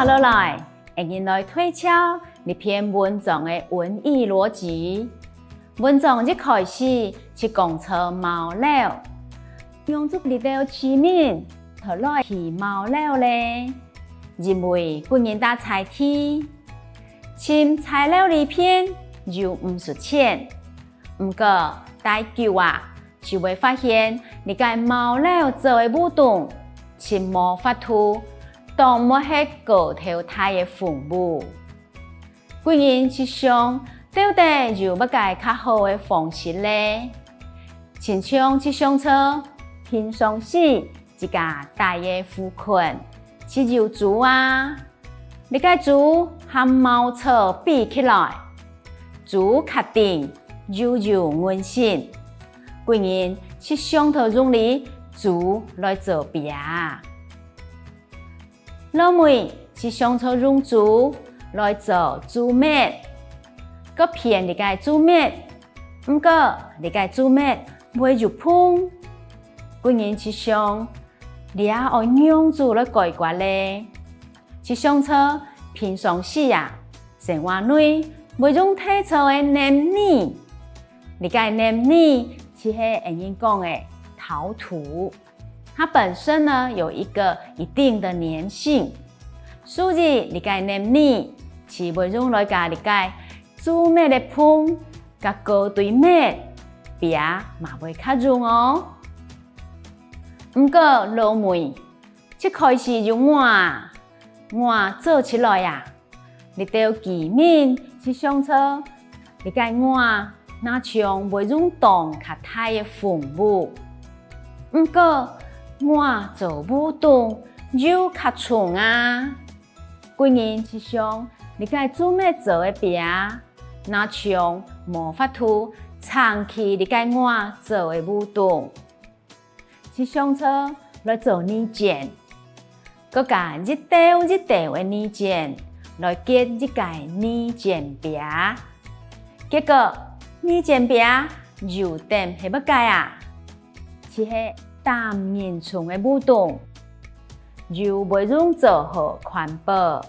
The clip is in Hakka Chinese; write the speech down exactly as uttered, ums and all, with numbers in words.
落來，𠊎人來推敲這篇文章个文意邏輯。文章一開始就講著茅寮，仰子這兜居民討來起茅寮咧？因為分人打在地，尋材料利便又毋使錢。毋過，大久啊， 就會發現這个茅寮做个屋棟，盡無法度擋無核高頭大个風雨。歸人就想，到底有麼个較好个方式咧？親像就想著平常時自家戴个褲裙，就有珠啊。 這个珠和茅草比起來，珠較頂又有韌性，歸人就想著用這珠來做壁。老妹就想著用珠來做珠篾，過編這个珠篾，毋過這个珠篾會有縫，歸人就想，這愛仰子來解決咧？ 就想著平常時啊，生活內會用忒多个黏泥。這个黏泥就係𠊎人講个陶土，它本身呢有一個一定的黏性，所以這个黏泥就會用來佮這个珠篾个縫佮高堆篾壁嘛會較用哦。毋過老妹， 一開始用瓦，瓦做出來啊，這兜居民就想著，這个瓦若像會用擋較大个風雨。毋過，瓦做屋棟又較重啊。歸人就想，這个竹篾做个壁，若像無法度撐起這个瓦做个屋棟。 就想著來做泥磚，過加一兜一兜个泥磚來結一个泥磚壁。結果泥磚壁又等係麼个啊？就係擔人重个屋棟，又會用做好環保。